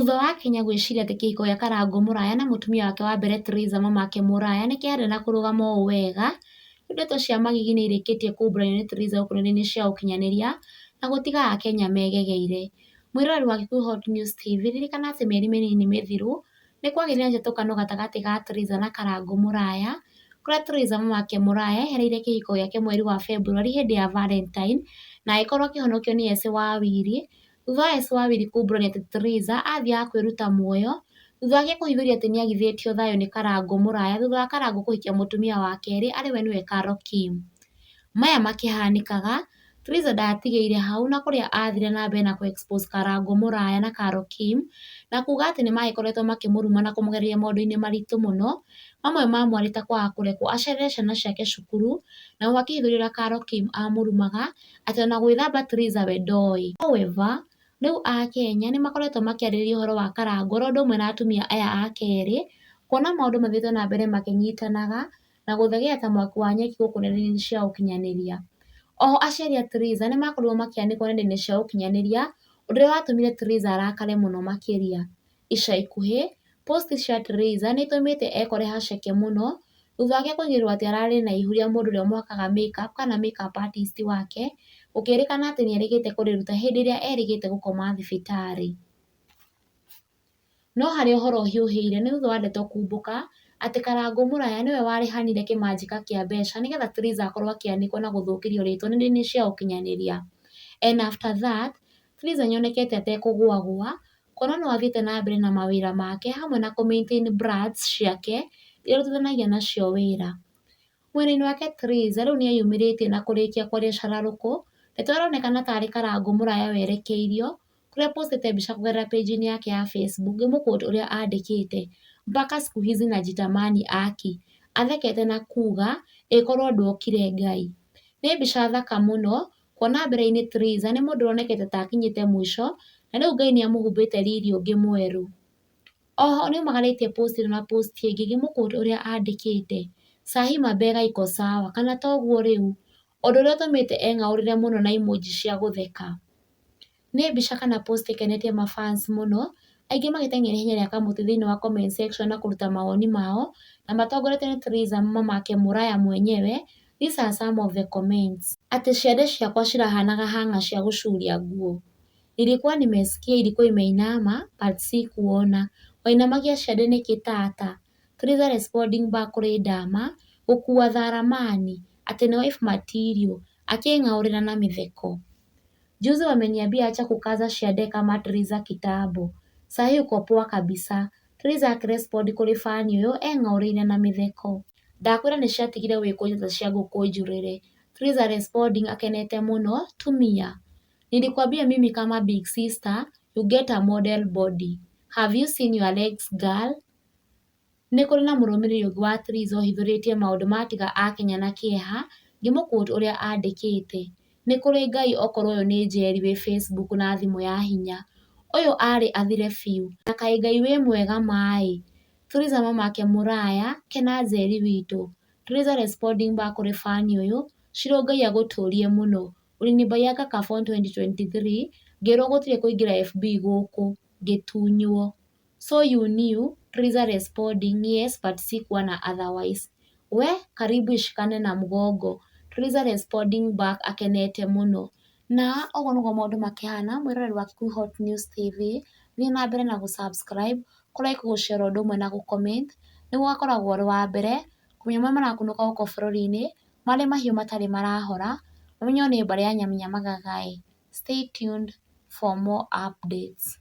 Thutha wa Kenya gwĩciria atĩ kĩhiko gĩa Karangũ Mũraya na mũtumia wake wa mbere Triza Mamake Mũraya nĩ kĩarĩ na kũrũgama ũũ wega, rĩu ndeto cia magigi nĩ irĩkĩtie kumbũranio nĩ Triza gũkũ nenda-inĩ cia ũkinyanĩria na gũtiga akenya megegeire. Mwĩroreri wa Kikuyu Hot News TV, ririkana atĩ mĩeri mĩnini mĩthiru nĩ kwagĩire na njatũkano gatagatĩ ga Triza na Karangũ Mũraya, kũrĩa Triza Mamake Mũraya ehereire kĩhiko gĩake mweri wa February hĩndĩ ya Valentine na agĩkorwo akĩhonokio nĩ Esse Wawiri, thutha wa Esse Wawiri kumbũrania atĩ Triza athiaga kwĩruta muoyo thutha wake kũhithũria atĩ nĩagithĩtio thayũ nĩ Karangũ Mũraya thutha wa Karangũ kũhikia mũtumia wa kerĩ arĩ we nĩwe Carol Kim. Maya makĩhanĩkaga, Triza ndatigĩire hau na kũrĩa athire na mbere na kũ expose Karangũ Mũraya na Carol Kim na kuga atĩ nĩmagĩkoretwo makĩmũruma na kũmũgereria maũndũ-inĩ maritũ mũno, mamwe mamo arĩ ta kwaga kũrekwo acerere ciana ciake cukuru na oho akĩhithũria ũrĩa Carol Kim amũrumaga atĩ ona gwĩthamba Triza we ndoĩ. However, rĩu akenya nĩ makoretwo makĩarĩrĩria ũhoro wa Karangũ oro ũndũ ũmwe na atumia aya a kerĩ, kuona maũndũ mathiĩte na mbere makĩnyitanaga na gũthegea ta mwaki wa nyeki gũkũ nenda-inĩ cia ũkinyanĩria. Oho aciari a Triza nĩ makorirwo makĩanĩkwo nenda-inĩ cia ũkinyanĩria ũndũ ũrĩa watũmire Triza arakare mũno makĩria. Ica ikuhĩ, post cia Triza nĩ itũmĩte ekore haceke mũno thutha wake kũigĩrĩrwo atĩ ararĩ na ihu rĩa mũndũ ũrĩa ũmũhakaga makeup kana makeup artist wake, gũkĩrĩkana atĩ nĩerĩgĩte kũrĩruta hĩndĩ ĩrĩa erĩgĩte gũkoma thibitarĩ. No harĩa ũhoro ũhiũhĩire nĩ thutha wa ndeto kumbũka atĩ Karangũ Mũraya nĩwe warĩhanire kĩmanjĩka kĩa mbeca nĩgetha Triza akorwo akĩanĩkwo na gũthũkĩrio rĩtwa nenda-inĩ cia ũkinyanĩria. And after that, Triza nĩonekete atekũgũagũa kuona no athiĩte na mbere na mawĩra make hamwe na kũ maintain brands ciake iria arutithanagia nacio wĩra. Mwena-inĩ wake Triza rĩu nĩeyumĩrĩtie na kũrĩkia kwaria cararũkũ, ndeto ĩronekana tarĩ Karangũ Mũraya werekeirio, kũrĩa postĩte mbica kũgerera page-inĩ yake ya Facebook ngĩmũ quote ũrĩa andĩkĩte, "Mpaka siku hizi najitamani aki", athekete na kuga ĩkorwo ndwokire Ngai. Nĩ mbica thaka mũno kuona mbere-inĩ Triza nĩ mũndũ ũronekete ta akinyĩte mũico na rĩu Ngai nĩamũhumbĩte riri ũngĩ mwerũ. Oho nĩaumagarĩtie post ĩno na post ĩngĩ ngĩmũ quote ũrĩa andĩkĩte, "Sahi mabega iko sawa kana toguo rĩu", ũndũ ũrĩa ũtũmĩte eng'aũrĩre mũno na emoji cia gũtheka. Nĩ mbica kana post ĩkenetie mafans mũno, aingĩ magĩteng'eria ihenya rĩa kamũtĩ thĩinĩ wa comment section na kũruta mawoni mao na matongoretio nĩ Triza mamake Mũraya mwenyewe. These are some of the comments. Atĩ ciande ciakwa cirahanaga hanger cia gũcuria nguo. Nilikuwa nimesikia ilikuwa imeinama but sikuona. Wainamagia ciande nĩkĩ tata? Triza responding back kũrĩ Dama, gũkua tharamani, atĩ nĩ wife material, akĩng'aũrĩra na mĩtheko. Juzi wameniambia acha kukaza ciande kama Triza kitambo. Sahi uko poa kabisa. Triza akĩrespond kũrĩ fan ũyũ eng'aũrĩire na mĩtheko. Ndakwĩra nĩciatigire gwĩkũnja ta cia ngũkũ njũrĩre. Triza responding akenete mũno, tumia. Nilikwambia mimi kama big sister, you get a model body. Have you seen your legs girl? Nĩ kũrĩ na mũrũmĩrĩri ũngĩ wa Triza ũhithũrĩtie maũndũ matiga akenya na kĩeha ngĩmũ quote ũrĩa andĩkĩte, nĩ kũrĩ Ngai okorwo ũyũ nĩ Njeri wĩ Facebook na thimũ ya hinya. Ũyũ arĩ athire biũ. Na kaĩ Ngai wĩ mwega ma-ĩ. Triza mamake Mũraya, kena Njeri witũ. Triza responding back kũrĩ fan ũyũ, Shiro Ngai agũtũrie mũno. Ũlinibaianga ka phone 2023 ngĩrwo gũtirĩ kũingĩra FB gũkũ, ngĩtunywo. So you knew, Triza responding yes but sikuwa na otherwise. We, karibu ishikane na mgongo. Triza responding back akenete mũno. Na ũguo nĩguo maũndũ makĩhana mwĩroreri wa Kikuyu Hot News TV, thiĩ na mbere na gũ subscribe, kũ like, gũ share ũndũ ũmwe na gũ comment nĩguo ũgakoragwo ũrĩ wa mbere kũmenya marĩa marakunũka gũkũ bũrũri-inĩ marĩ mahiũ matarĩ marahora, ũmenye nĩ mbarĩ ya Nyaminyamagaga ĩ. Stay tuned for more updates.